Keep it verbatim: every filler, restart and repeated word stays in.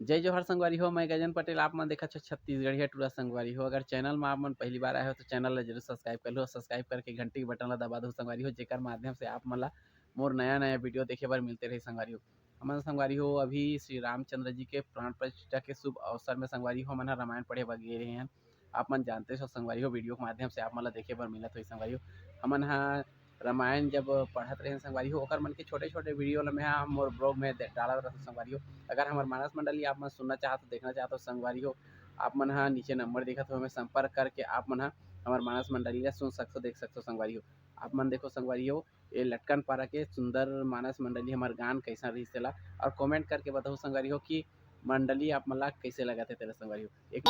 जय जोहार संगवारी हो, मैं गजन पटेल, आप मन देखत हो छत्तीसगढ़िया टूरा संगवारी हो। अगर चैनल में आप मन पहली बार आए हो तो चैनल ला जरूर सब्सक्राइब कर लो, सब्सक्राइब करके घंटी के बटन ला दबा दो संगवारी हो, जेकर माध्यम से आप मन ला मोर नया नया वीडियो देखे बर मिलते रही संगवारी हो। हमन संगवारी हो अभी श्री रामचंद्र जी के प्राण प्रतिष्ठा के शुभ अवसर में संगवारी हो हमन ह रामायण पढ़े बर गे रहे हैं। आप मन जानते हो संगवारी हो, वीडियो के माध्यम से आप मन ला देखे बर मिलत होही संगवारी हो। हमन ह रामायण जब पढ़त रहे संगवारी हो, ओकर मन के छोटे छोटे वीडियो ला मैं ह मोर ब्लॉग में दे-, डालत रहत संगवारी हो। अगर हमर मानस मंडली आप मन सुनना चाहत हो, देखना चाहत हो संगवारी हो, आप मन ह नीचे नंबर दिखत हो, ओमे संपर्क करके आप मन ह हमर मानस मंडली ला सुन सकथो, देख सकथो संगवारी हो। आप मन देखो संगवारी हो, ये लटकन पारा के सुंदर मानस मंडली हमर गान कैसन रहिस तेला, और कमेंट करके बताओ संगवारी हो कि मंडली आप मन ला कैसे लगत हे तेला संगवारी हो। एक